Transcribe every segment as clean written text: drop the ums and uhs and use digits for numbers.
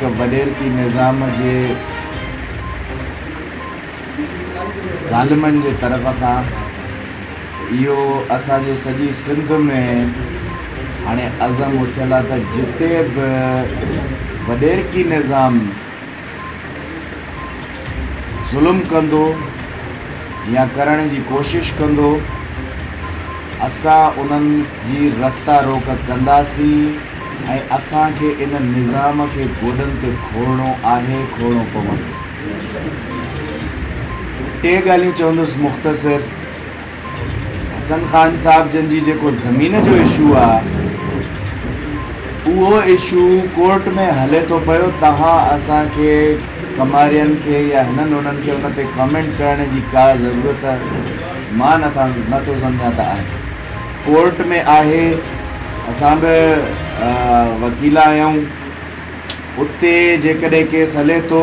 هڪ وڏيرڪي نظام جي ظالمن جي طرف کان اهو اسان جو سڄي سنڌ ۾ هاڻي عزم اٿيل آهي ته جتي به وڏيرڪي نظام ظلم ڪندو يا ڪرڻ جي ڪوشش ڪندو اسان انهن جي رستا روڪ ڪنداسين ۽ اسان کي ان نظام کي گوڏن تي کوڙڻو آهي کوڙڻو پوندو. ٽي ڳالهيون چوندس مختصر حسن خان صاحب جن جي جيڪو زمين جو اشو آ اهو اشو ڪورٽ ۾ هلي ٿو پيو توهان اسان کي ڪمارين کي يا هنن هنن کي ان تي ڪمينٽ ڪرڻ جي ڪا ضرورت مان نٿا نٿو سمجهان ته آهي ڪورٽ ۾ آهي اسان به وڪيل آهيون اتي جيڪڏهن ڪيس هلي ٿو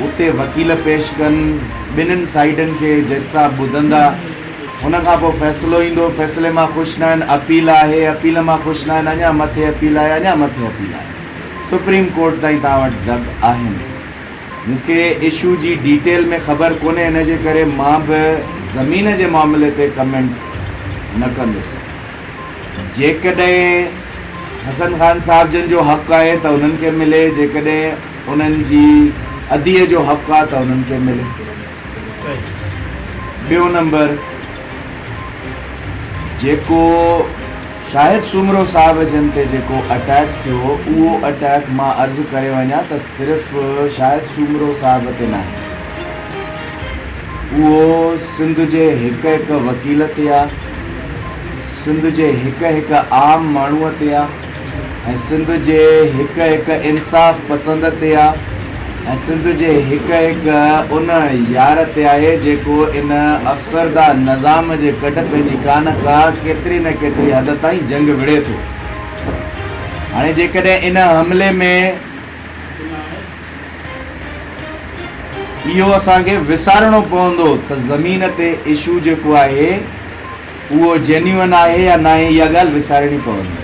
اتي وڪيل پيش ڪن ٻنهن سائيڊن کي جج صاحب ٻڌندا ان کان پوء فيصلو ايندو فيصلي مان خوش نه آهن اپيل آهي اپيل مان خوش نه آهن اڃا مٿي اپيل آهي اڃا مٿي اپيل آهي سپريم ڪورٽ تائين توهان وٽ دڳ آهن مون کي اشو جي ڊيٽيل ۾ خبر ڪونهي ان جي ڪري مان به زمين جي معاملي تي ڪمينٽ نه ڪندس. جيڪڏهن حسن خان صاحب جن جو حق آهي ته انهن کي ملي، جيڪڏهن انهن جي اديء جو حق آهي ته انهن کي ملي. ٻيو نمبر جيڪو شاهد سومرو صاحب جن تي جيڪو اٽيڪ ٿيو اهو اٽيڪ مان عرض ڪري وڃان ته صرف شاهد سومرو صاحب تي ناهي اهو سنڌ جي هڪ هڪ وڪيل تي آهي. سنڌ جي هڪ هڪ عام ماڻهوء تي آ ۽ سنڌ جي هڪ هڪ انصاف پسند تي آ ۽ سنڌ جي هڪ هڪ ان يار تي آهي جيڪو ان افسرده نظام جي ڪڍ پنهنجي ڪا نه ڪا ڪيتري نه ڪيتري حد تائين جنگ وڙهي ٿو. هاڻي جيڪڏهن ان حملي ۾. اهو اسان کي وسارڻو پوندو ته زمين تي اشو جيڪو آهي اهو جينيوئن آهي يا ناهي اها ڳالهه وسارڻي پوندي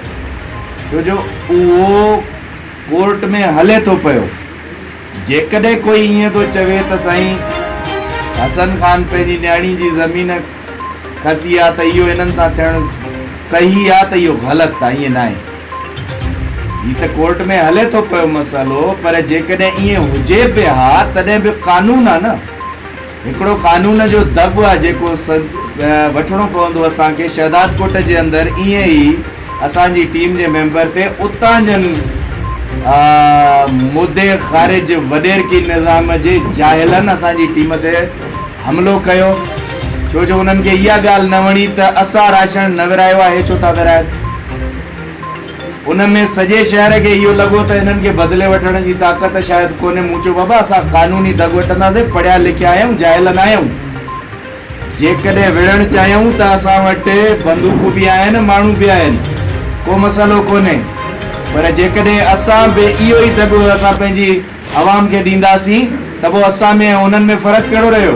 ڇو جو اهو ڪورٽ ۾ هلي ٿو پيو جيڪڏهن ڪوئي ائين ٿو چوي ته سائين حسن خان پنهنجي نياڻي جي زمين کسي آ ته اهو انهن سان ٿيڻ صحيح آ ته اهو غلط آ ائين ناهي هي ته ڪورٽ ۾ هلي ٿو پيو مسئلو پر جيڪڏهن ائين هجي به ها تڏهن به قانون آ نه هڪڙو قانون جو دڳ آ جيڪو وٺڻو پوندو اسان کي شهداد ڪوٽ جي اندر ائين ئي اسان جي ٽيم جي ميمبر تي اتان جن مدي خارج وڏيرڪي نظام جي جاهلن اسان جي ٽيم تي حملو ڪيو ڇو جو انهن کي اها ڳالهه نه وڻي ته اسان راشڻ نه ورهايو آهي ڇو ٿا ورهاين. ان ۾ سڄي شهر کي اهو لڳو ته انهن کي بدلي وٺڻ جي طاقت شايد ڪونهي. مون چيو بابا اسان قانوني دڳ وٺنداسين، پڙهيا لکيا آهيون، جاهل ناهيون. جيڪڏهن وڙهڻ چاهيون ته اسان وٽ بندوقون به آهن، ماڻهو به آهن، ڪو مسئلو ڪونهي. پر جيڪڏهن اسان به اهو ئي دڳ اسان پنهنجي عوام کي ڏينداسين ته پوء اسان ۾ ۽ انهن ۾ فرق ڪهڙو رهيو؟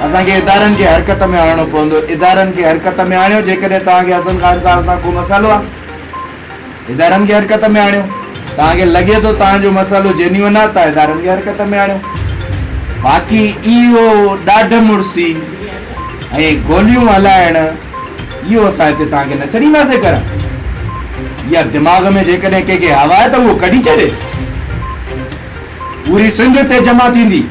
اسان کي ادارن کي حرڪت ۾ آڻڻو پوندو. ادارن کي حرڪت ۾ آڻيو، جيڪڏهن توهان کي حسن خان صاحب سان ڪو مسئلو آهي، ادارن کي حرڪت ۾ آڻيو. توهان کي لڳي ٿو توهان جو مسئلو جينيون آهي ته ادارن کي حرڪت ۾ آڻيو. باقي اهو ڏاڍ مڙسي ۽ گوليون هلائڻ اهو اسان هتي توهان کي نه ڇڏينداسين ڪرڻ. اها دماغ ۾ جيڪڏهن ڪنهن کي هوا آهي ته اهو ڪڍي ڇڏي. پوري سنڌ هتي جمع ٿيندي.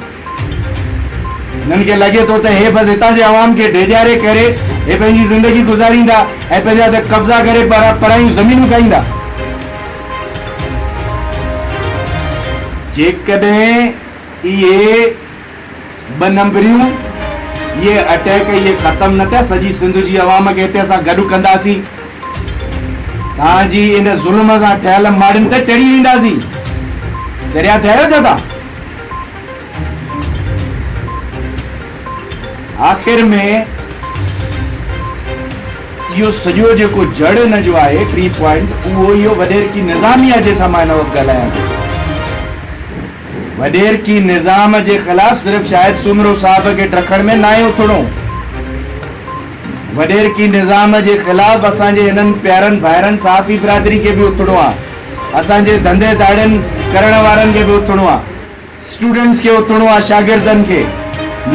هنن کي لڳي ٿو ته هي بس هتان جي عوام کي ڊيڄاري ڪري هي پنهنجي زندگي گذاريندا ۽ پنهنجا تي قبضا ڪري پرايون زمينون کائيندا. جيڪڏهن اهي ٻه نمبريون اهي اٽيڪ اهي ختم نه ٿيا سڄي سنڌ جي عوام کي هتي اسان گڏ ڪنداسين. توهان جي ان ظلم سان ٺهيل ماڙين تي چڙهي وينداسين. چريا ٿيا آهيو ڇا توهان؟ آخر ۾ اهو سڄو جيڪو جڙ ان جو آهي ٽين پوائنٽ اهو اهو وڏيرڪي نظام ئي آهي جنهن سان مان هن وقت ڳالهايان ٿو. وڏيرڪي نظام جي خلاف صرف شاهد سومرو صاحب کي ڊکڻ ۾ ناهي اٿڻو. وڏيرڪي نظام جي خلاف اسان جي هنن پيارن ڀائرن صحافي برادري کي به اٿڻو آ. اسان جي ڌنڌي ڌاڙين ڪرڻ وارن کي به اٿڻو آ. اسٽوڊنٽس کي اٿڻو آ، شاگردن کي،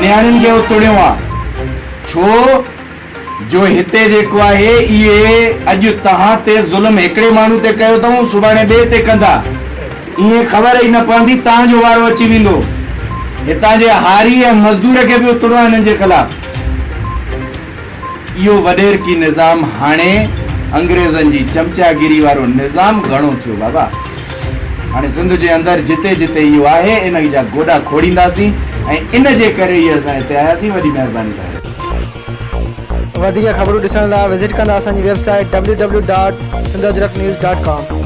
نياڻين کي اٿڻيو آ. ڇو جو هتي جيڪو آهي اهي اڄ توهان تي ظلم هڪڙي ماڻهو تي ڪيو اٿئون سڀاڻي ٻئي تي ڪندا. ائين خبر ئي نه پوندي توهان جو وارو اچي ويندو. هتان جي هاري ۽ مزدور کي به اٿڻو آ هنن جي خلاف. اهو وڏيرڪي نظام هاڻي انگريزن جي چمچاگيري وارو نظام گهڻو ٿيو بابا. هاڻي سنڌ جي اندر جتي جتي اهو آهي ان جا گوڏا کوڙينداسين ۽ ان جي ڪري ئي اسان هتي آياسين وڏي مهرباني توهان جي. وڌيڪ خبرون ڏسڻ لاء وزٽ ڪندا اسان جي web site www.sindhajraknews.com.